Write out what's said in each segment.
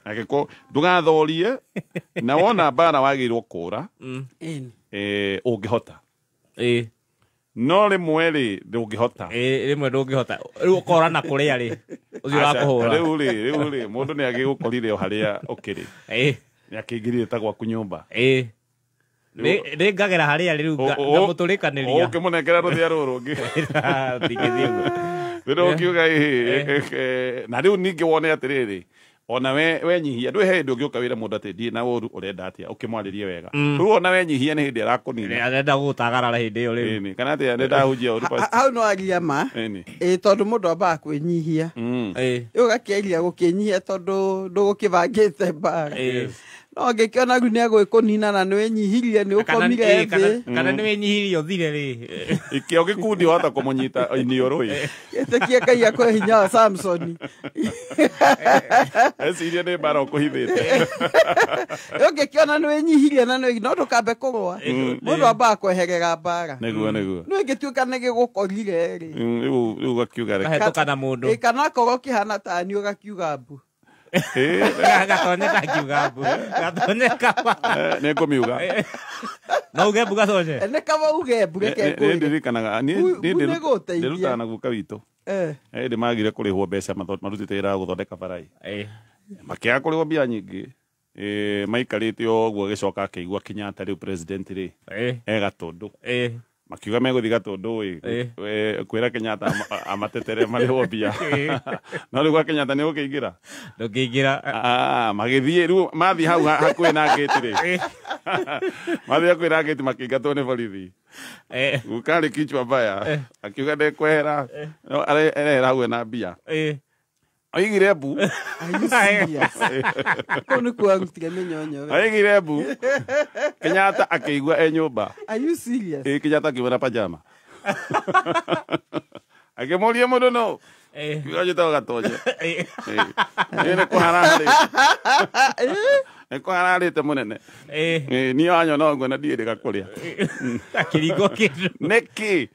Angĩkorwo ndũgathorie na wona mbara wagĩrĩirwo kũra Ĩni. Ũngĩhota. Ĩĩ. No rĩmwe rĩ, ndũngĩhota. Ĩĩ, rĩmwe ndũngĩhota. Rĩu ũkora na kũrĩa rĩ, ũcio Aca, ũrakũhũra. Rĩu rĩ mũndũ nĩ agĩgũkorire o harĩa ũkĩrĩ. Nĩ akĩingĩrire ta gwaku nyũmba. Ĩĩ, nĩ ngagera harĩa rĩu ngamũtũrĩkanĩria. Ũkĩmũnengera rũthĩa rũrũ rũngĩ. Ndingĩthiĩ ũguo. Rĩrĩa ũkiuga ĩhĩ, na rĩu ningĩ wone atĩrĩrĩ, ona we wenyihia ndwĩ he hĩndĩ ũngĩũka wĩre mũndũ atĩ ndiĩ na ũru, ũrenda atĩa, ũkĩmwarĩrie wega. Rĩu ona wenyihia nĩ hĩndĩ arakũnina. Arenda gũgũtagarara hĩndĩ ĩyo rĩu. Ĩni, kana atĩa, nĩ ndahunjia ũru, pastor? Hau no aria ma. Ĩni. Ĩ, tondũ mũndũ ambaga kwĩnyihia. Rĩu ũgakĩaria gũkĩnyihia tondũ ndũgũkĩbangĩte mbara. No angĩkĩona rĩu nĩ agwĩkũnina na nĩ wĩnyihirie, nĩ ũkomire thĩ. Kana nĩ wĩnyihirie ũthire rĩ. Ikĩo gĩkundi wahota kũmũnyita iniũrũ ĩ. Gĩtĩkie Ngai akũhe hinya wa Samsoni. Ecirie nĩ mbara ũkũhithĩte. Ũngĩkĩona nĩ wĩnyihirie na nĩ no ndũkambe kũrũa. Mũndũ ambaga kweherera mbara. Nĩguo. No ĩngĩtuĩka nĩ gĩgũkorire rĩ. Rĩu ũgakiuga reke. Kahĩtũka na mũndũ. Ĩ, kana akorwo ũkĩhana tani ũgakiuga mbu. Gatonye kangiuga mbu. Gatonye kaba. Nĩ ngũmiuga. No uge mbu, Gatonye. Nĩ kaba uge mbu, reke Nĩ ngwĩre. ndirikanaga niĩ. Mbu nĩ gũteithia. Ndĩrutaga na guka witũ. Hĩndĩ magire kũrĩhwo mbeca marutĩte wĩra wa gũthondeka barai. Makĩaga kũrĩhwo mbia nyingĩ. Maikarĩte o ũguo, agĩcoka akĩigua Kenyatta rĩu president rĩ e Gatũndũ. Makiuga megũthiĩ Gatũndũ ĩ kwĩra Kenyatta amatetere marĩhwo mbia. No rĩu gwa Kenyatta nĩ ũkĩingĩra. Ndũngĩingĩra. Ah, magĩthiĩ rĩu mathiĩ hau hakuhĩ na ngĩti rĩ, mathiĩ hakuhĩ na ngĩti makĩingatwo nĩ borithi. Guka arĩ kichwa mbaya, akiuga ndekwehera, no arehera hau ena mbia. Oigire mbu. Are you serious? Kũu nĩkuo arutire mĩnyonyo we. Oigire mbu, Kenyatta akĩigua e nyũmba. Are you serious? Ĩ, Kenyatta akiuma na pajama, akĩmũria mũndũ no kiuga njĩtagwo Gatonye. Ĩ, nĩ kũhararĩ nĩ kũhararĩte mũnene. Ĩ, niĩ wanyona ũguo na ndiĩrĩga kũrĩa. Akĩringwo kĩndũ. Nĩkĩ?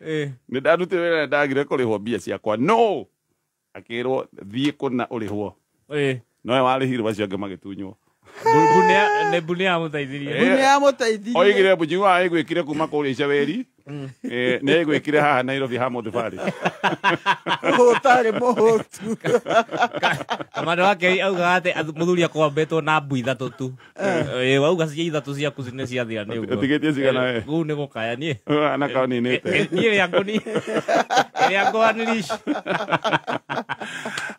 Nĩ ndarutire wĩra, nĩ ndagire kũrĩhwo mbia ciakwa, no akĩrwo thiĩ kũna ũrĩhwo. Nowe warĩhirwo, acio angĩ magĩtunywo. Nĩ mbu nĩ yamũteithirie. Mbu nĩ yamũteithirie. Oigire mbu, njiguaga ĩgwĩkire kuma kũrĩa Icaweri. Nĩ ĩgwĩkire haha Nairobi ha Mũthibari. Ũtarĩ mũhũtu. Kamande wake augaga atĩ mũthuri akwambĩtwo na mbu ithatũ tu. Ĩ, wauga cia ithatũ ciaku nĩ ciathira nĩ ũguo. Ũtigĩtie cigana we? Kũu nĩ gũkaya niĩ. Na kaninĩte. Niĩ rĩa ngũni rĩa ngũanirish.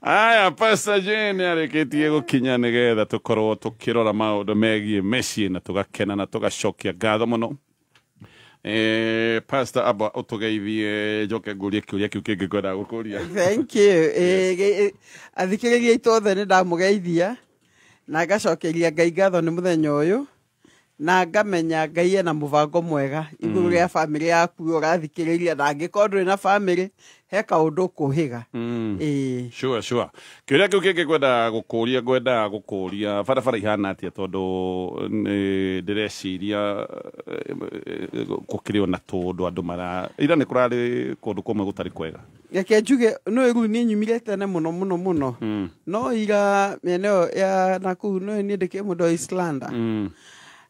Aya, Pastor Jane arĩkĩtie gũkinya nĩgetha tũkorwo tũkĩrora maũndũ megiĩ mĩciĩ na tũgakena na tũgacokia ngatho mũno. Pastor, amba ũtũgeithie, njoke ngũrie kĩũria kĩu kĩngĩ ngwendaga gũkũria. Thank you. Athikĩrĩria aitũ othe, nĩ ndamũgeithia na ngacokeria Ngai ngatho nĩ mũthenya ũyũ, na ngamenya Ngai ena mũbango mwega igũrũ rĩa bamĩrĩ yaku ũrathikĩrĩria, na angĩkorwo ndũrĩ na bamĩrĩ, he kaũndũ ũkũhĩga. Ĩĩ. Sure. Kĩũria kĩu kĩngĩ ngwendaga gũkũria, barabara ihana atĩa? Tondũ nĩ ndĩreciria gũkĩrĩ ona tũndũ andũ mara ira nĩ kũrarĩ kũndũ kũmwe gũtarĩ kwega. Reke njuge no rĩu niĩ nyumire tene mũno mũno mũno. No ira mĩena ĩyo ya nakũu no niĩ ndĩkĩ mũndũ wa Islander.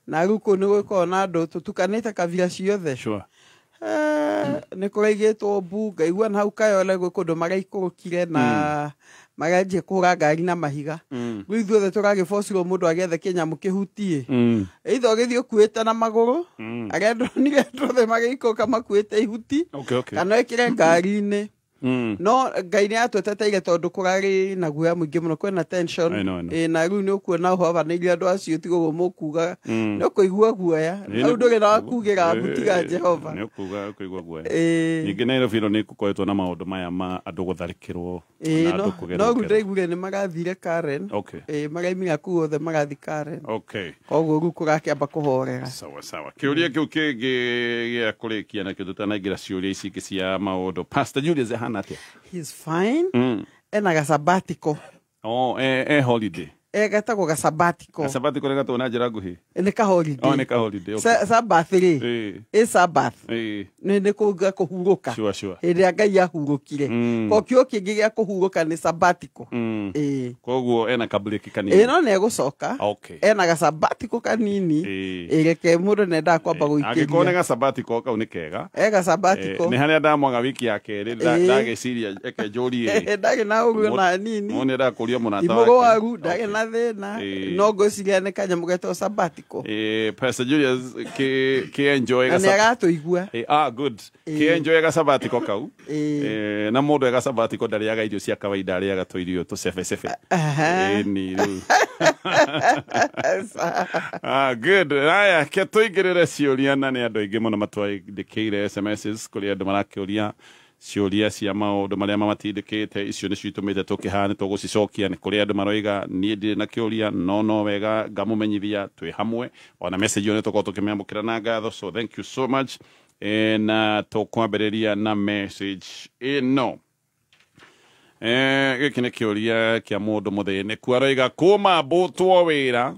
Na rĩu kũu nĩ gũkoragwo na andũ tũtukanĩte kabira ciothe. Nĩ kũraigĩtwo mbu, ngaigua na hau Kayole gwĩ kũndũ maraikũrũkire na maranjia kũhũra ngari na mahiga. Rĩu ithuothe tũragĩbocirwo mũndũ agĩethe kĩnyamũ kĩhutie. Either ũgĩthiĩ ũkuĩte na magũrũ, arĩa ndonire andũ othe magĩikũrũka makuĩte ihuti, kana ĩkĩre ngari-inĩ. No Ngai nĩ atũteteire tondũ kũrarĩ na guoya mũingĩ mũno, kwĩna tension. I know, I know. Ĩ, na rĩu nĩ ũkuona ũhobanĩirie andũ acio tiga ũguo mũkuga nĩ ũkũigua guoya. Hau ndũrĩ na wakugĩra mbu tiga Jehova. Nĩ ũkuga ũkũigua guoya. Ningĩ Nairobi ĩno nĩ gũkoretwo na maũndũ maya ma andũ gũtharĩkĩrwo na No andũ kũgerwo no rĩu ngero. ndaiguire nĩ marathire Karen. Ĩ, maraimire kũu othe marathiĩ Karen. Koguo rĩu kũrakĩamba kũhorera. Sawa sawa. Kĩũria kĩu kĩngĩ gĩa kũrĩkia nakĩo tũtanaingĩra ciũria ici ingĩ cia maũndũ, Pastor Julius ahana atĩa? He's fine. Ena gasabatiko. Oh, e holiday. Getagwo gasabatiko. Gasabatiko nĩ gatwo na njĩra nguhĩ. Nĩ ka holiday. Oh, nĩ ka holiday. Okay. Sabbath rĩ. Ĩ Sabbath. Nĩ kũga kũhurũka. Sure, sure. Hĩndĩ ĩrĩa Ngai ahurũkire. Ko kĩo kĩngĩ gĩa kũhurũka nĩ sabatiko. Koguo ena kabreki kanini. No nĩ egũcoka. Okay. Ena gasabatiko kanini. Reke mũndũ nendaga kwamba gũikĩria. Angĩkorwo nĩ gasabatiko kau nĩ kega. Gasabatiko. Nĩ harĩa ndamwaga wiki ya kerĩ ndagĩciria eke njũrie. Ndarĩ na ũguo na nini. Mũndũ nĩendaga kũria mũrata wake. Mũrwaru ndarĩ na thĩna. No ngwĩciria nĩ kanyamũ getagwo sabatiko. Pastor Julius ke enjoy na nĩ aratũigua. Good. Ke enjoy gasabatiko kau. Na mũndũ e gasabatiko ndarĩaga irio cia kawaida, arĩaga tũirio tũcebecebe. Ni rĩu. Good. Aya, ke tũingĩrĩre ciũria na nĩ andũ aingĩ mũno matwandĩkĩire SMSs kũrĩ andũ marakĩũria ciũria cia maũndũ marĩa mamatindĩkĩte. Icio nĩcio itũmĩte tũkĩhane tũgũcicokia. Nĩ kũrĩ andũ maroiga niĩ ndirĩ na kĩũria, no wega ngamũmenyithia twĩ hamwe. Ona message ĩyo nĩ tũkorwo tũkĩmĩamũkĩra na ngatho, so thank you so much. Na tũkwambĩrĩria na message ĩno. Gĩkĩ nĩ kĩũria kĩa mũndũ mũthĩnĩku, aroiga kuma mbũtwo wĩra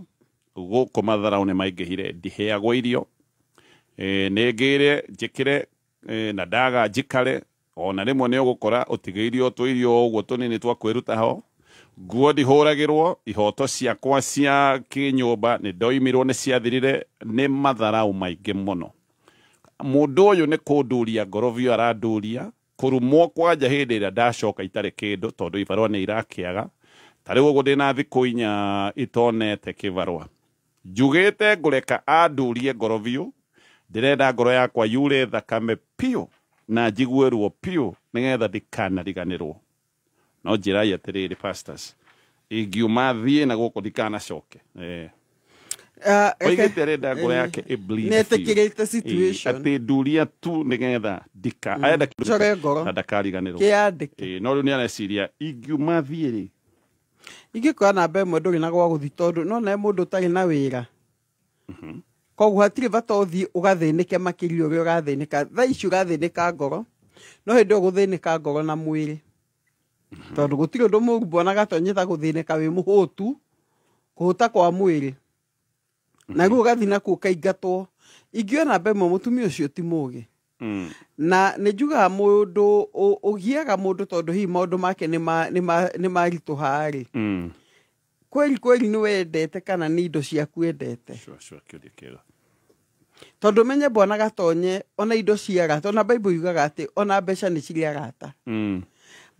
gũkũ matharau nĩ maingĩhire, ndiheagwo irio, nĩ ngĩre njĩkĩre na ndaga njikare, ona rĩmwe nĩ ũgũkora ũtigĩirio tũirio ũguo tũnini twa kwĩruta ho, nguo ndihũragĩrwo, ihoto ciakwa cia kĩnyũmba nĩ ndoimirwo nĩ ciathirire, nĩ matharau maingĩ mũno. Mũndũ ũyũ nĩ kũnduria ngoro biũ aranduria, kũrumwo kwanja hĩndĩ ĩrĩa ndacoka itarĩ kĩndũ tondũ ibarũa nĩ irakĩaga. Ta rĩu ũguo ndĩna thikũ 4 itonete kĩbarũa. Njugĩte ngũreka andurie ngoro biũ, ndĩrenda ngoro yakwa yure thakame piũ na njigue ruo piũ nĩgetha ndikanariganĩrwo. No njĩrai atĩrĩrĩ pastors, ingiuma thiĩ na gũkũ ndikanacoke. Oigĩte arenda ngoro yake ĩ bleed Nĩ etĩkĩrĩte situation. Atĩ nduria tu nĩgetha ndika arenda Ncore ngoro. na ndakariganĩrwo. Kĩandĩke. No rĩu nĩ areciria ingiuma thiĩ rĩ. Ingĩkorwo namba ĩmwe ndũrĩ na gwa gũthiĩ tondũ no ne mũndũ ũtarĩ na wĩra. Koguo hatirĩ bata ũthiĩ ũgathĩnĩke makĩria ũrĩa ũrathĩnĩka. Thaa ici ũrathĩnĩka ngoro, no hĩndĩ ĩyo ũgũthĩnĩka ngoro na mwĩrĩ. Tondũ gũtirĩ ũndũ mũũru mbona gatonyeta gũthĩnĩka wĩ mũhũtu, kũhũta kwa mwĩrĩ. Na rĩu ũgathiĩ nakuo ũkaingatwo. Ingiuga namba ĩmwe mũtumia ũcio ti mũũgĩ. Na nĩ njugaga mũndũ ũgiaga mũndũ tondũ hihi maũndũ make nĩ maritũha rĩ. Kweli kweli nĩ wendete kana nĩ indo ciaku wendete? Sure, sure, kĩũria kĩega. Tondũ menye bwana Gatonye ona indo cia arata, ona Bible yugaga atĩ ona mbeca nĩ cirĩ arata.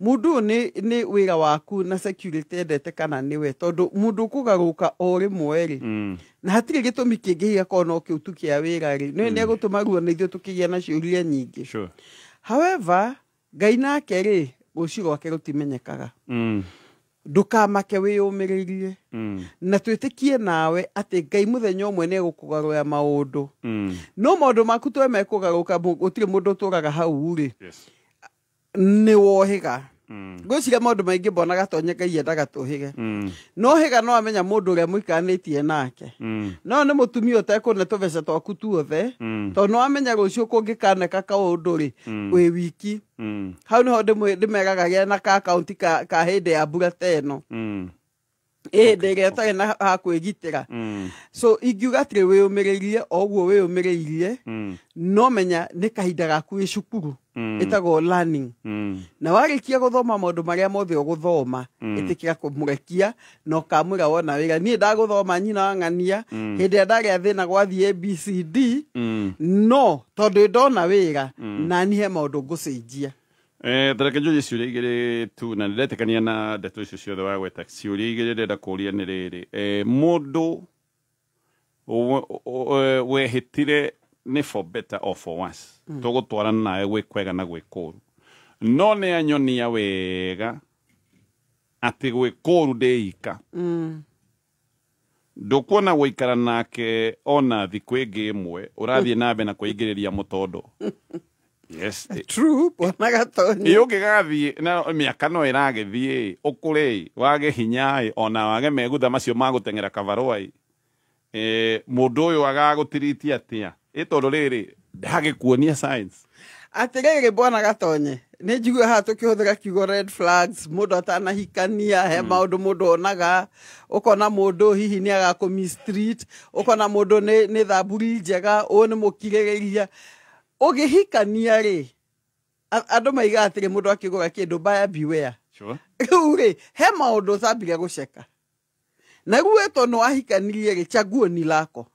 Mũndũ ũyũ nĩ wĩra waku na security endete kana nĩwe, tondũ mũndũ ũkũgarũrũka o rĩmwe rĩ, na hatirĩ gĩtũmi kĩngĩ hihi akorwo no kĩu tu kĩa wĩra rĩ, nĩ egũtũma ruo na ithuĩ tũkĩgĩa na ciũria nyingĩ. However, Ngai nake rĩ, rũciũ rwake rũtimenyekaga. Ndũkamake wĩyũmĩrĩrie. Na twĩtĩkie nawe atĩ Ngai mũthenya ũmwe nĩ egũkũgarũra maũndũ. No maũndũ maku to mekũgarũrũka, gũtirĩ mũndũ ũtũraga hau rĩ. Nĩ wohĩga. Ngwĩciria maũndũ maingĩ mbona Gatonye Ngai endaga tũhĩge. No hĩga no amenya mũndũ ũrĩa mũikaranĩtie nake. No nĩ mũtumia ũtekũne tũbeca twaku tuothe, tondũ no amenya rũciũ kũngĩkaneka kaũndũ rĩ, wĩ wiki. Hau nĩho ndĩmeraga gĩa na ka akaunti ka hĩndĩ ya mbura ta ĩno. Hĩndĩ ĩrĩa ũtarĩ na ha kwĩgitĩra. So ingiuga atĩrĩ wĩyũmĩrĩrie o ũguo wĩyũmĩrĩirie, no menya nĩ kahinda gaku wĩ cukuru. Ĩtagwo learning. Na warĩkia gũthoma maũndũ marĩa mothe ũgũthoma, ĩtĩkĩra kũmũrekia na ũkamwĩra wona wĩra. Niĩ ndagũthoma nyina wa ng'ania, hĩndĩ ĩrĩa ndagĩa thĩna gwathiĩ ABCD, no tondũ ndona wĩra, nani he maũndũ ngũcenjia. Tareke njũrie ciũria igĩrĩ tu, na nĩndetĩkania na ndeto icio ciothe wagweta. Ciũria igĩrĩ ndĩrenda kũũria nĩ rĩrĩ, mũndũ wehĩtire nĩ for better or for worse, tũgũtwarana nawe gwĩ kwega na gwĩ kũũru, no nĩ anyonia wega atĩ gwĩ kũũru ndĩika. Ndũkuona gũikara nake ona thikũ ĩngĩ ĩmwe ũrathiĩ na mbere na kwĩingĩrĩria mũtondo. Yes. True, bwana Gatonye. Ĩ ũngĩgathiĩ na mĩaka no ĩragĩthiĩ, ũkũre, wage hinya, ona wage megutha macio ma gũteng'era kabarũa. Mũndũ ũyũ agagũtiritia atĩa? Ĩ tondũ rĩrĩ, ndagĩkuonia science. Atĩrĩrĩ bwana Gatonye, Nĩ njigua haha tũkĩhũthĩra kiugo red flags, mũndũ atanahikania he maũndũ mũndũ onaga, ũkona mũndũ hihi nĩ agakũ mistreat, ũkona mũndũ nĩ thamburi njega, ũyũ nĩ mũkirĩrĩria. Ũgĩhikania rĩ, andũ maigaga atĩrĩ mũndũ akĩgũra kĩndũ buyer beware. Sure. Rĩu rĩ, he maũndũ ũtambire gũceka. Na rĩu we tondũ wahikanirie rĩ, chaguo ni lako.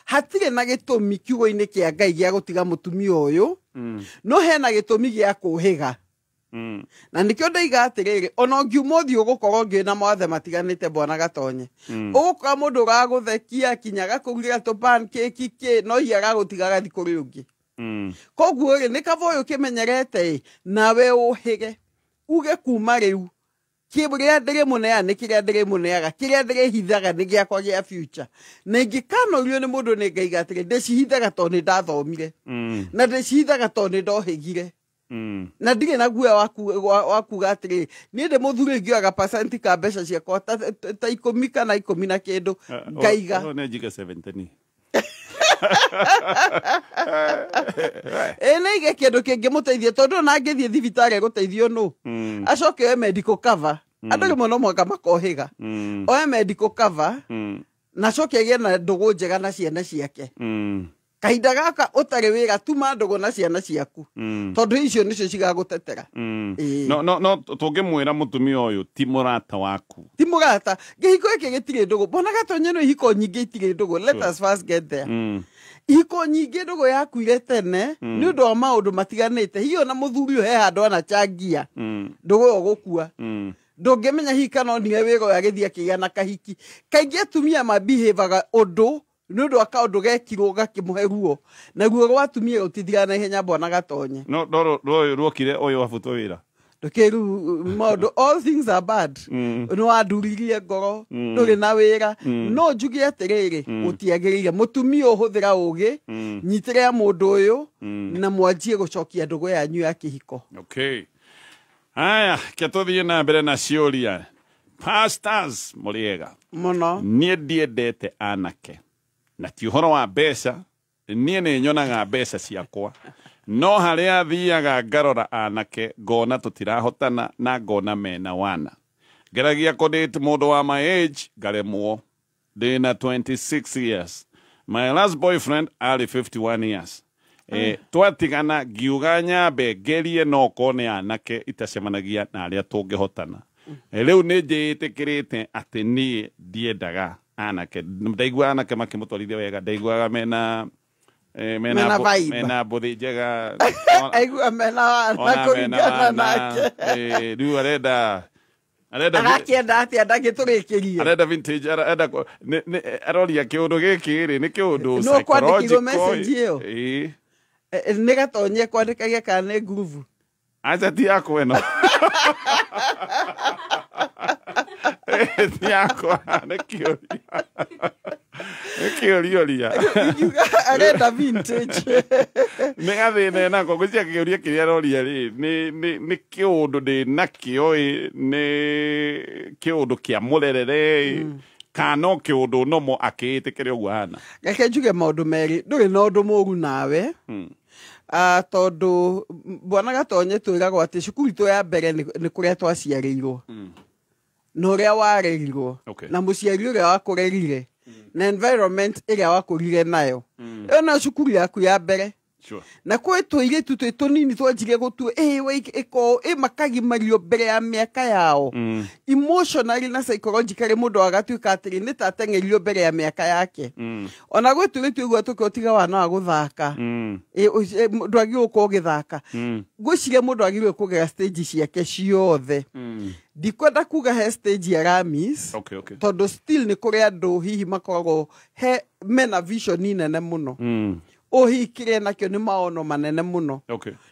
Hatirĩ na gĩtũmi kiugo-inĩ kĩa Ngai gĩa gũtiga mũtumia ũyũ, no hena gĩtũmi gĩa kũhĩga. Na nĩkĩo ndaiga atĩrĩrĩ, ona ũngiuma ũthiĩ ũgũkorwo ngĩ na mawathe matiganĩte bwana Gatonye. Ũgũkora mũndũ ũragũthekia kinya agakũrugĩra tũ pancake kĩ, no hihi agagũtiga agathiĩ kũrĩ ũngĩ. Koguo rĩ, nĩ kaba ũyũ ũkĩmenyerete ĩ, nawe ũhĩge. Uge kuma rĩu, kĩrĩa ndĩrĩmũneaga nĩ kĩrĩa ndĩrĩmũneaga, kĩrĩa ndĩrĩhithaga nĩ gĩakwa gĩa future. Na ingĩkanorio nĩ mũndũ nĩ ngaiga atĩrĩ, ndĩcihithaga tondũ nĩ ndathomire. Na ndĩcihithaga tondũ nĩ ndohĩgire. Na ndirĩ na guoya wa kuga atĩrĩ, niĩ ndĩ mũthuri ingĩoyaga percent ka mbeca ciakwa ta 10 kana 10 na kĩndũ, ngaiga. Nĩ njige 17. Ĩ nĩ aige kĩndũ kĩngĩmũteithia tondũ ona angĩthiĩ thibitarĩ egũteithio nũ? Acoke oe medical cover. Andũ rĩmwe no mũhaka makohĩga. Oe medical cover, na acoke agĩe na ndũgũ njega na ciana ciake. Kahinda gaka ũtarĩ wĩra, tuma ndũgũ na ciana ciaku. Tondũ icio nĩcio cigagũtetera. No, tũngĩmwĩra mũtumia ũyũ ti mũrata waku. Ti mũrata. Kĩhiko gĩkĩ gĩtirĩ ndũgũ. Bwana Gatonye no ihiko nyingĩ itirĩ ndũgũ. Let us first get there. Ihiko nyingĩ ndũgũ yakuire tene, nĩ ũndũ wa maũndũ matiganĩte. Hihi ona mũthuri ũyũ he handũ anachangia. Ndũgũ ĩyo gũkua. Ndũngĩmenya hihi kana onire wĩra ũyũ agĩthiĩ akĩgĩa na kahiki. Kaingĩ atumia mabehavaga ũndũ nĩ ũndũ wa kaũndũ gekirwo gakĩmũhe ruo. Na ruo rwa atumia rũtithiraga na ihenya bwana Gatonye. No, no, ruokire ũyũ wabutwo wĩra. Ndũkĩru maũndũ, all things are bad. Nĩ wanduririe ngoro, ndũrĩ na wĩra. No njuge atĩrĩrĩ, gũtiagĩrĩire. Mũtumia ũhũthĩra ũgĩ, nyitĩrĩra mũndũ ũyũ, na mwanjie gũcokia ndũgũ yanyu ya kĩhiko. Okay. Haya, ke tũthiĩ na mbere na ciũria. Pastors, mũrĩega. Mũno. Niĩ ndiendete anake. Na ti ũhoro wa mbeca, niĩ nĩ nyonaga mbeca ciakwa. No harĩa thiaga ngarora anake, ngona tũtirahotana na ngona mena wana. Ngeragia kũdate mũndũ wa my age, ngaremwo. Ndĩna 26 years. My last boyfriend arĩ 51 years. Twatigana ngiuga nyambe ngerie no korwo nĩ anake itacemanagia na arĩa tũngĩhotana. Rĩu nĩ njĩtĩkĩrĩte atĩ niĩ ndiendaga anake. Ndaiguaga anake makĩmũtwarithia wega, ndaiguaga mena mena mbũthi njega. Aigua mena wana kũringana nake. Rĩu arenda agakĩenda atĩa ndangĩtũrĩkĩrie. Arenda vintage, arenda aroria kĩũndũ gĩkĩ rĩ, nĩ kĩũndũ No kwandĩkirwo message ĩyo. Ĩĩ. Nĩ Gatonye kwandĩkagia kana nĩ ngurubu? Aca ti yakwa ĩno. Ti yakwa, nĩ kĩũria. Nĩ kĩũria ũria. Arenda vintage. Nĩ gathĩna nako, ngwĩciria kĩũria kĩrĩa aroria rĩ, nĩ kĩũndũ ndĩ nakĩo ĩ, nĩ kĩũndũ kĩa mũrerere ĩ, kana no kĩũndũ nomo akĩĩtĩkĩre ũguo ahana. Reke njuge maũndũ merĩ, ndũrĩ na ũndũ mũũru nawe. Tondũ bwana Gatonye twĩragwo atĩ cukuru itũ ya mbere nĩ kũrĩa twaciarĩirwo. Na ũrĩa warerirwo. Na mũciari ũrĩa wakũrerire. Na environment ĩrĩa wakũrire nayo. Ĩyo nĩyo cukuru yaku ya mbere. Na kwĩ tũirĩtu twĩ tũnini twanjirie gũtua, we ĩko, makagimario mbere ya mĩaka yao. Emotionally na psychologically mũndũ agatuĩka atĩrĩ, nĩ ta ateng'erio mbere ya mĩaka yake. Ona gwĩ tũirĩtu ũguo tũkĩotiga wana wa gũthaka. Ndwagĩrĩirwo gũkorwo ũgĩthaka. Ngwĩciria mũndũ agĩrĩirwo kũgera stage ciake ciothe. Ndikwenda kuga he stage ya Ramis, tondũ still nĩ kũrĩ andũ hihi makoragwo he mena vision nene mũno. Ũhihi kĩrĩa nakĩo nĩ maono manene mũno.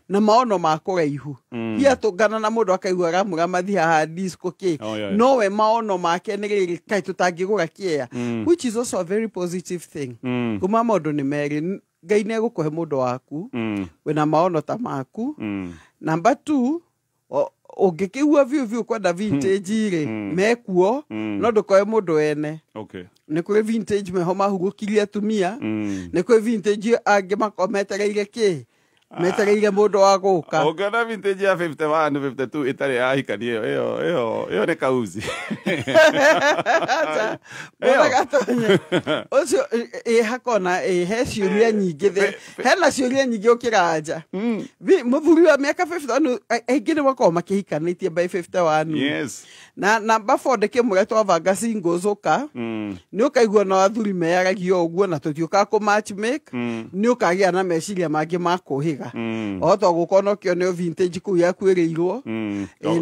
Na maono ma kũraihu. Hihi atũngana na mũndũ akaigua aramwĩra mathiĩ haha disco kĩ. No we maono make nĩ rĩrĩ, kaĩ tũtangĩgũra kĩea. Which is also a very positive thing. Kuma maũndũ nĩ merĩ, Ngai nĩ egũkũhe mũndũ waku, wĩna maono ta maku. Number 2, ũngĩkĩigua biũ biũ kwenda vintage rĩ, mekuo, no ndũkoe mũndũ wene. Nĩ kũrĩ vintage meho mahurũkirie atumia, nĩ kũrĩ vintage angĩ makorwo metereire kĩ? Metereire mũndũ wa gũka. Ũngĩona vintage ya 51 52 ĩtarĩ yahikania ĩyo nĩ kauzi. Bwana Gatonye ũcio ĩ hakona ĩ he ciũria nyingĩ, hena ciũria nyingĩ ũkĩranja. Mũthuri wa mĩaka 51 aingĩ nĩ makoragwo makĩhikanĩtie by 51. Yes. Na namba 4 ndĩkĩmwĩre twabanga singles ũka nĩ ũkaigua na athuri meyaragia ũguo na tũtiũkaga kũ match make, nĩ ũkagĩa na meciria mangĩ ma kũhĩga. Ohota gũkorwo no kĩone vintage kũu yakuĩrĩirwo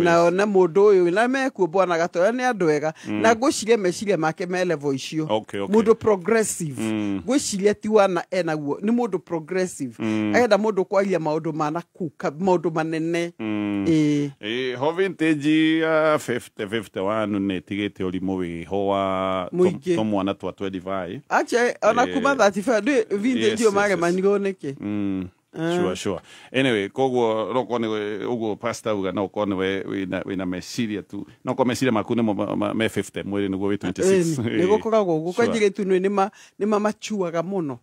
na one mũndũ ũyũ na mekuo Bwana Gatoya nĩ andũ ega na ngwĩciria meciria make me level icio. Mũndũ progressive ngwĩciria ti wana enaguo nĩ mũndũ progressive agenda mũndũ kwaria maũndũ ma nakũu maũndũ manene. Ho vintage ya 50 51 nĩ ĩtigĩte ũrimũ wĩho wa tũmwana twa 25. Ache ona kuma 35 ndĩ vintage yo maremanirwo nĩkĩ? Sure. Anyway, koguo no kone uguo pastor uga no kone we wina meciria tu. No ko meciria maku nĩ me 50 mwĩrĩ nĩguo wĩ 26. Nĩ gũkoragwo ũguo kwa njĩrĩtu nĩ nĩ mamachuaga mũno.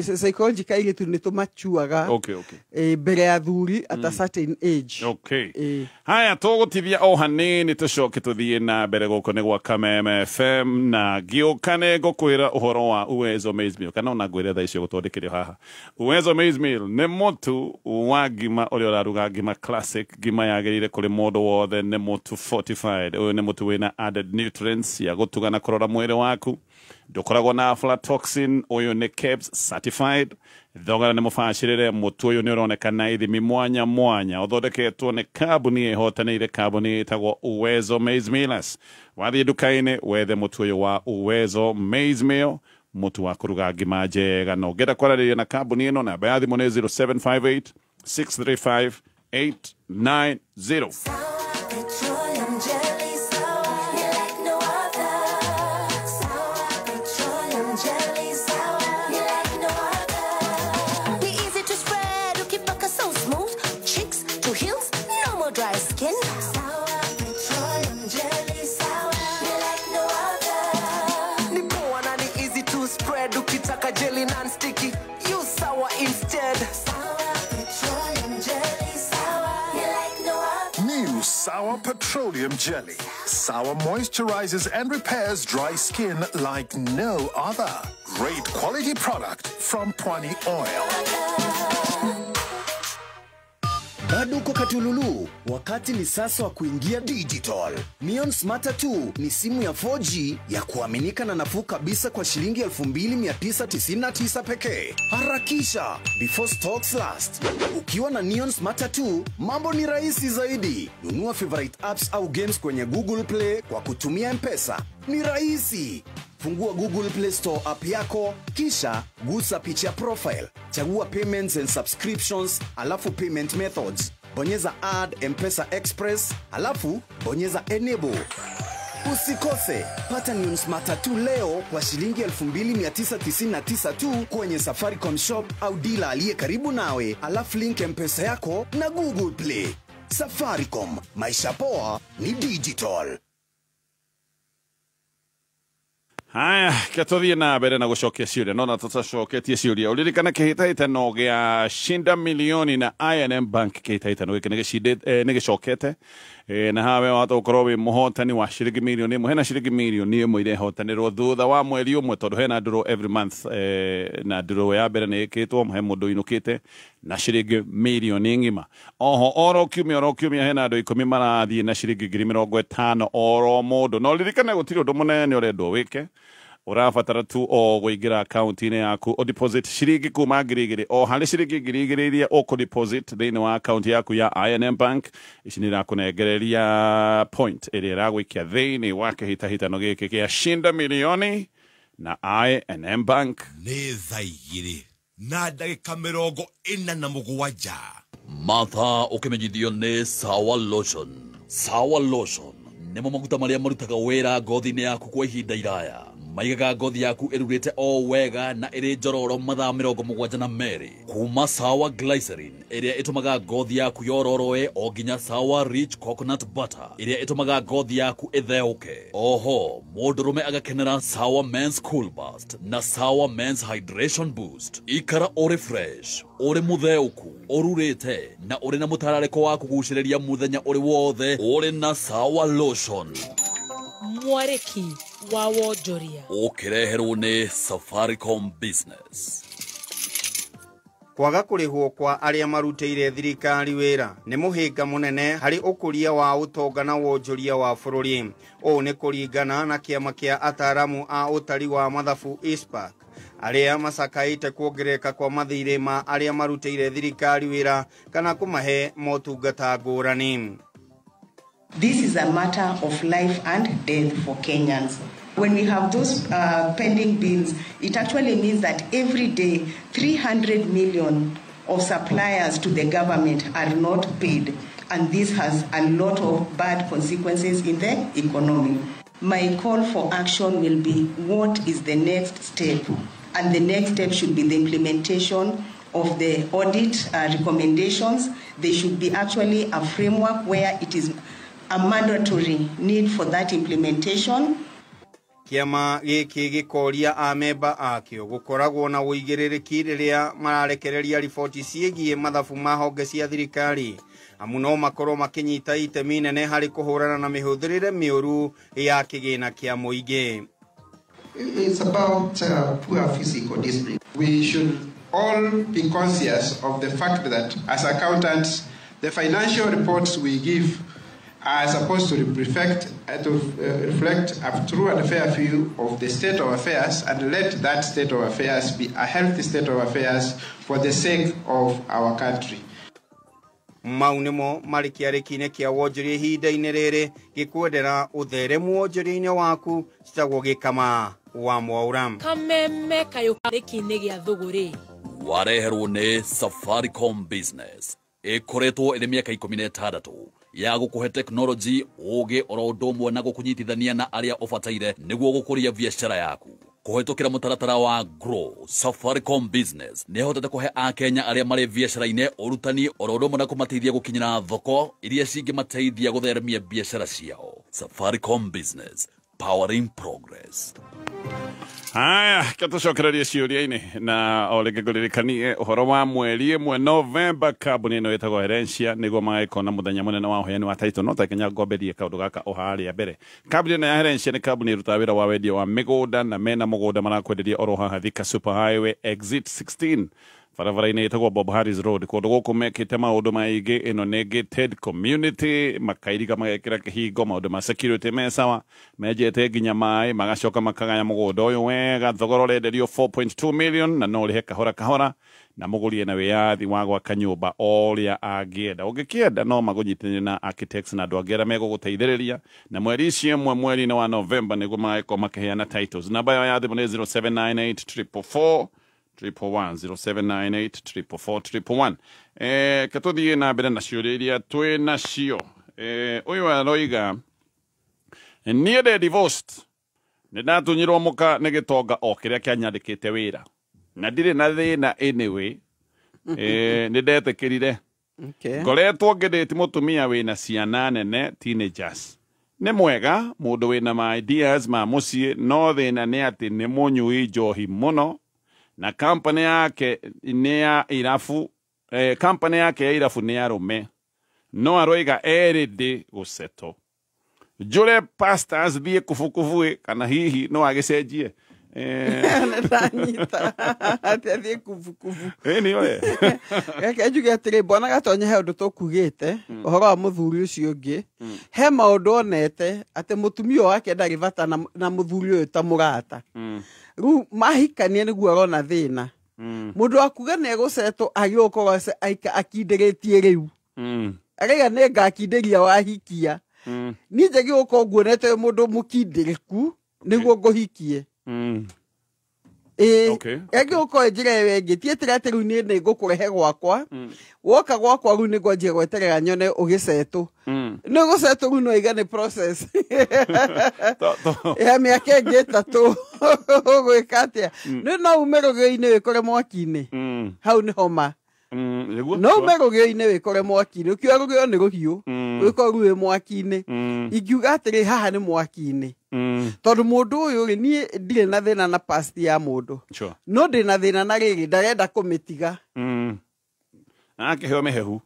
Psychological airĩtu nĩ tũmachuaga. Okay. Mbere ya thuri at a certain age. Okay. Haya tũgũtithia o hanini tũcoke tũthiĩ na mbere gũkũ nĩ gwa Kameme FM na ngĩũka nĩ ngũkwĩra ũhoro wa Uwezo Maize Meal kana ona ngwĩre thaa icio gũtwandĩkĩre haha. Uwezo Maize Meal nĩ mũtu wa ngima ũrĩa ũraruga ngima classic, ngima yagĩrĩire kũrĩ mũndũ wothe, nĩ mũtu fortified. Ũyũ nĩ mũtu wĩna added nutrients ya gũtuga na kũrora mwĩrĩ waku, ndũkoragwo na aflatoxin. Ũyũ nĩ KEBS certified, thogora nĩ mũbacĩrĩre. Mũtu ũyũ nĩ ũronekana ithimi mwanya mwanya, ũthondeketwo nĩ kambuni ĩhotanĩire, kambuni ĩtagwo Uwezo Maize Millers. Wathiĩ nduka-inĩ wethe mũtu ũyũ wa Uwezo Maize Meal, mũtu wa kũruga ngima njega. Na ũngĩenda kwaranĩria na kambuni ĩno, namba ya thimũ nĩ 0758 635 890. Petroleum jelly sour, you like no other. Sour petroleum jelly sour, you like no other. Be easy to spread, ukipaka so smooth. Cheeks to heels, no more dry skin. Sour petroleum jelly sour, you like no other. Ni poa na ni easy to spread, ukitaka jelly non-sticky, use sour instead. Sour petroleum jelly sour, you like no other. New Sour Petroleum Jelly. Sour moisturizes and repairs dry skin like no other. Great quality product from Pwani Oil. Bado uko katululu, wakati ni sasa wa kuingia digital. Neon Smarter 2 ni simu ya 4G ya kuaminika na nafuu kabisa kwa shilingi 2999 pekee. Harakisha before stocks last. Ukiwa na Neon Smarter 2, mambo ni rahisi zaidi. Nunua favorite apps au games kwenye Google Play kwa kutumia M-Pesa. Ni rahisi. Fungua Google Play Store app yako, kisha gusa picha ya profile. Chagua Payments and Subscriptions, alafu Payment Methods. Bonyeza Add M-Pesa Express, alafu bonyeza Enable. Usikose, pata Neon Smarter 2 leo kwa shilingi 2999 tu kwenye Safaricom shop au dealer aliye karibu nawe, alafu link M-Pesa yako na Google Play. Safaricom, maisha poa ni digital. Haya, ke tũthiĩ na mbere na gũcokia ciũria no na tũtacoketie ciũria ũririkane kĩhĩtahĩtano gĩa Shinda Milioni na I&M Bank. Kĩhĩtahĩtano gĩkĩ nĩ gĩcokete na hawe wahota gũkorwo wĩ mũhotani wa ciringi mirioni 1. Hena ciringi mirioni 1 irehotanĩrwo thutha wa mweri ũmwe tondũ hena draw every month, na draw ya mbere nĩ ĩkĩtwo, he mũndũ ũinũkĩte na ciringi mirioni ng'ima. Oho oro kiumia hena andũ 10 marathiĩ na ciringi 50,000 oro mũndũ. No ririkane gũtirĩ ũndũ mũnene ũrendwo wĩke, ũrabatara tu o kũingĩra akaunti-inĩ yaku o deposit ciringi kuma 2,000. O harĩ ciringi 2,000 iria ũkũ deposit thĩinĩ wa akaunti yaku ya I&M Bank, ici nĩ irakũnengereria point ĩrĩa ĩragũikia thĩinĩ wa kĩhĩtahĩtano gĩkĩ kĩa Shinda Milioni na I&M Bank. Nĩ thaa 2:47. Martha ũkĩmenyithio nĩ Sawa Lotion. Sawa Lotion nĩmo maguta marĩa marutaga wĩra ngothi-inĩ yaku kwa ihinda iraya. Maigaga ngothi yaku ĩrurĩte o wega na ĩrĩ njororo mathaa 72. Kuma Sawa Glycerin ĩrĩa ĩtũmaga ngothi yaku yororoe o nginya Sawa Rich Coconut Butter ĩrĩa ĩtũmaga ngothi yaku ĩtheũke. Oho mũndũrũme agakenera Sawa Men's Cool Burst na Sawa Men's Hydration Boost. Ikara ũrĩ fresh, ũrĩ mũtheũku, ũrurĩte na ũrĩ na mũtararĩko wa kũgucĩrĩria mũthenya ũrĩ wothe ũrĩ na Sawa Lotion. Mwarĩki wa wonjoria ũkĩreherwo nĩ Safaricom Business. Kwaga kũrĩhwo kwa arĩa marutĩire thirikari wĩra nĩ mũhĩnga mũnene harĩ ũkũria wa ũtonga na wonjoria wa bũrũri. Ũũ nĩ kũringana na kĩama kĩa ataaramu a ũtari wa mathabu ISPAC arĩa macakaĩte kuongerereka kwa mathirĩ ma arĩa marutĩire thirikari wĩra kana kũmahe motungata ngũrani. This is a matter of life and death for Kenyans. When we have those pending bills, it actually means that every day 300 million of suppliers to the government are not paid. And this has a lot of bad consequences in the economy. My call for action will be, what is the next step? And the next step should be the implementation of the audit recommendations. There should be actually a framework where it is a mandatory need for that implementation. Kĩama gĩkĩ gĩkoria amemba akĩo gũkoragwo na ũigĩrĩrĩki rĩrĩa mararekereria riboti ciĩgiĩ mathabu ma honge cia thirikari, amu no makorwo makĩnyita itemi nene harĩ kũhũrana na mĩhũthĩrĩre mĩũru ya kĩgĩna kĩa mũingĩ. It's about poor physical discipline. We should all be conscious of the fact that as accountants, the financial reports we give are supposed to reflect a true and fair view of the state of affairs, and let that state of affairs be a healthy state of affairs for the sake of our country. Mau nĩmo marĩ kĩarĩki-inĩ kĩa wonjoria ihinda-inĩ rĩrĩ gĩkwendera ũtheremu wonjoria-inĩ waku citagwo Gĩkama wa Mwaura. Kameme kayũ kĩrĩki-inĩ gĩa thũgũrĩ wareherwo nĩ Safaricom Business ĩkoretwo ĩrĩ mĩaka 16 ya gũkũhe teknology ũgĩ oro ũndũ ũmwe na gũkũnyitithania na arĩa ũbataire nĩguo gũkũria biacara yaku. Kũhetũkĩra mũtaratara wa Grow, Safaricom Business nĩhotete kũhe akenya arĩa marĩ biacara-inĩ ũrutani oro ũndũ ũmwe na kũmateithia gũkinyĩra thoko iria cingĩmateithia gũtheremia biacara ciao. Safaricom Business, powering progress. Haya, katucokererie ciũria-inĩ na o rĩngĩ ngũririkanie ũhoro wa mweri ĩmwe Novemba kambuni ĩno ĩtagwo Herencia nĩguo magagĩkorwo na mũthenya mũnene wa ũheani wa title. No takinya ngomberie kaũndũ gaka o harĩa mbere. Kambuni ĩno ya Herencia nĩ kambuni ĩrutaga wĩra wa wendia wa mĩgũnda na mena mũgũnda marakwenderia oro haha Thika Super Highway Exit 16 barabara-inĩ ĩtagwo Bob Harris Road. Kũndũ gũkũ mekĩte maũndũ maingĩ, ĩno nĩ gated community, makairiga magekĩra kĩhingo, maũndũ ma security me sawa, menjete nginya maĩ, magacoka makagaya mũgũnda ũyũ wega. Thogora ũrenderio 4.2 million na no ũrĩhe kahora kahora, na mũgũri ena wĩyathi wa gwaka nyũmba o ũrĩa angĩenda. Ũngĩkĩenda no magũnyitithanie na architects na andũ angĩ arĩa megũgũteithĩrĩria. Na mweri icio ĩmwe mweri-inĩ wa Novemba nĩguo magagĩkorwo makĩheana titles. Namba yao ya thimũ nĩ 0798 444 111 0798 444 111. Katũthiĩ na mbere na ciũria iria twĩ nacio. Ũyũ aroiga niĩ ndĩ divorced, nĩ ndatunyirwo mũka nĩ gĩtonga o kĩrĩa kĩanyandĩkĩte wĩra na ndirĩ na thĩna anyway. Nĩ ndetĩkĩrire. Ngoretwo ngĩndĩti mũtumia wĩna ciana nene teenagers. Nĩ mwega mũndũ wĩna ma ideas ma mũciĩ, no thĩna nĩ atĩ nĩ mũnyui njohi mũno na company yake nĩ ya irabu, company yake ya irabu nĩ arũme, no aroiga erĩ ndĩ gũceto. Njũre pastors thiĩ kubukubu kana hihi no agĩcenjie. Nĩndanyita atĩ athiĩ kubukubu. Ĩni we. Reke njuge atĩrĩ, Bwana Gatonye he ũndũ tũkugĩte ũhoro wa mũthuri ũcio ũngĩ. He maũndũ onete atĩ mũtumia wake ndarĩ bata na mũthuri ũyũ ta mũrata. Rĩu mahikania nĩguo arona thĩna. Mũndũ akuga nĩ egũcetwo agĩrĩirwo gũkorwo akindĩrĩtie rĩu. Araiga nĩ ngakindĩria wahikia. Niĩ njagĩrĩirwo gũkorwo nguonete wĩ mũndũ mũkindĩrĩku nĩguo ngũhikie. Ĩngĩ gũkorwo njĩra ĩyo ĩngĩ ti ĩtĩra atĩ rĩu niĩ nĩ ngũkũrehe gwakwa woka gwakwa rĩu nĩ ngwanjia gweterera nyone ũgĩcetũ nĩ gũcetũ rĩu no iga nĩ process ya mĩaka ĩngĩ 3 ũgwĩka atĩa nĩ no ume rũgĩo-inĩ wĩkore mwaki-inĩ hau nĩ homa no ume rũgĩo-inĩ wĩkore mwaki-inĩ ũkiuga rũgĩo nĩ rũhiũ wĩkore rĩu wĩ mwaki-inĩ ingiuga atĩrĩ haha nĩ mwaki-inĩ tondũ mũndũ ũyũ rĩ niĩ ndirĩ na thĩna na past ya mũndũ no ndĩ na thĩna na rĩrĩ ndarenda kũmĩtiga akĩheo mĩhehu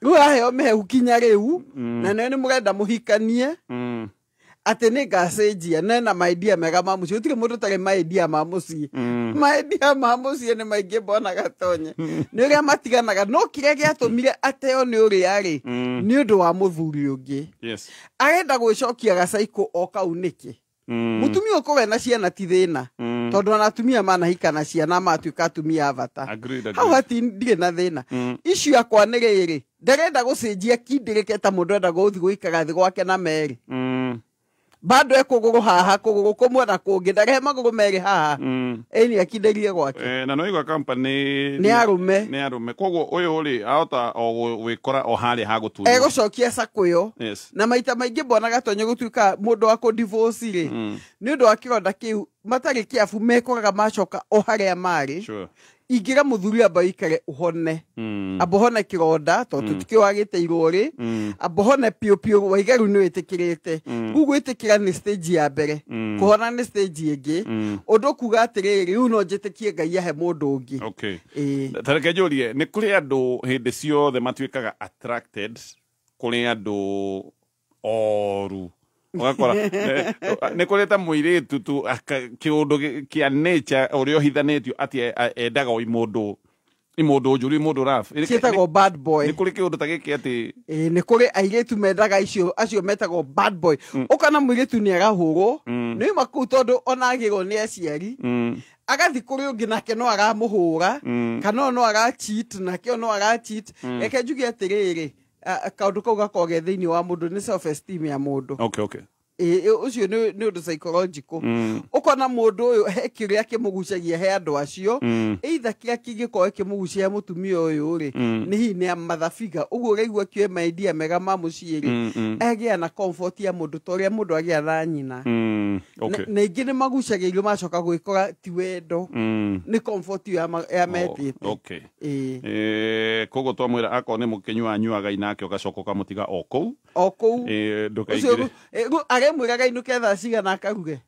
rĩu aheo mĩhehu kinya rĩu na nĩo nĩ mũrenda mũhikanie atĩ nĩ ngacenjia nena maidia mega ma mũciĩ gũtirĩ mũndũ ũtarĩ maidia ma mũciĩ maidia ma mũciĩ nĩ maingĩ mbona Gatonye nĩ ũrĩa matiganaga no kĩrĩa gĩatũmire ateo nĩ ũrĩa rĩ nĩ ũndũ wa mũthuri ũngĩ arenda gwĩcokia gacaikũ o kau nĩkĩ mũtumia ũkorwo ena ciana ti thĩna tondũ ona atumia manahika na ciana matuĩka atumia a bata hau hati ndirĩ na thĩna icio yakwa nĩ rĩrĩ ndarenda gũcenjia kindĩrĩke ta mũndũ enda gũthiĩ gũikara thĩ gwake na merĩ bado ekũgũrũ haha kũgũrũ kũmwe na kũngĩ ndarehe magũrũ merĩ haha ĩni akindĩrie gwake na no igua company nĩ arũme nĩ arũme koguo ũyũ rĩ ahota o gwĩkora o harĩa hagũtunywo egũcokia sacco ĩyo na maita maingĩ mbona Gatonye gũtuĩka mũndũ wa kũ-divorce rĩ nĩ ũndũ wa kĩronda kĩu matarĩ kĩabu mekoraga macoka o harĩa marĩ ingĩra mũthuri amba ũikare ũhone amba ũhone kĩronda tondũ tũtikĩwagĩte rĩ amba ũhone piũ piũ waiga rĩu nĩ wĩtĩkĩrĩte rĩu gwĩtĩkĩra nĩ stage ya mbere kũhona nĩ stage ĩngĩ ũndũ kuga atĩrĩrĩ rĩu no njĩtĩkie Ngai ahe mũndũ ũngĩ ta reke njũrie nĩ kũrĩ andũ hĩndĩ ciothe matuĩkaga attracted kũrĩ andũ oru ũgakora nĩ kũrĩ ta mũirĩtu tu kĩũndũ kĩa nature ũrĩa ũhithanĩtio atĩ endaga o imũndũ njũru imũndũ rough ciĩtagwo bad boy nĩ kũrĩ kĩũndũ ta gĩkĩ atĩ nĩ kũrĩ airĩtu mendaga acio metagwo bad boy ũkona mũirĩtu nĩ arahũrwo nĩ uma kũu tondũ ona agĩrwo nĩ aciari agathi kũrĩ ũngĩ nake no aramũhũra kana no ara-cheat nake no ara-cheat reke njuge atĩrĩrĩ kaũndũ kau gakoragwo ge thĩinĩ wa mũndũ nĩ self esteem ya mũndũ ũcio nĩ ũndũ psychological ũkona mũndũ ũyũ he kĩrĩa kĩmũgucagia he andũ acio either kĩrĩa kĩngĩkorwo kĩmũgucia mũtumia ũyũ rĩ nĩ hihi nĩ mathabiga ũguo ũraigua akĩoe maidia mega ma mũciĩ rĩ agĩa na comfort ya mũndũ ta ũrĩa mũndũ agĩa na nyina na ingĩ nĩ magucagĩrĩrio macoka gwĩkora ti wendo nĩ comfort ya metĩte koguo twamwĩra akorwo nĩ mũkĩnyua nyuaga nake ũgacoka ũkamũtiga o kũu ndũkaingĩre aremwĩraga inũke thaa cigana akaruge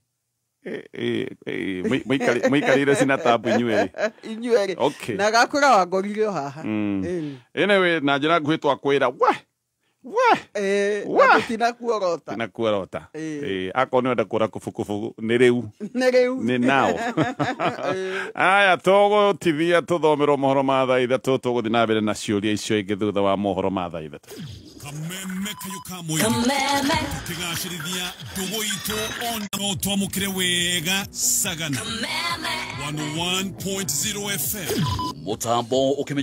mũikarĩire cina tabu inyuerĩ na agakwĩra wangorire o haha anyway na njĩra nguhĩ twakwĩra we tinakuorota akorwo nĩ wenda kũra kubukubu nĩ rĩu nĩ nao aya tũgũtithia tũthomerwo mohoro ma thaa 3 tũgũthiĩ na mbere na ciũria icio ingĩ thutha wa mohoro ma thaa 3 Kameme kayo tukigacĩrithia ndũgũ itũ ona no twamũkĩre wega Sagana 101.0 FM mũtambo ũkĩmenya.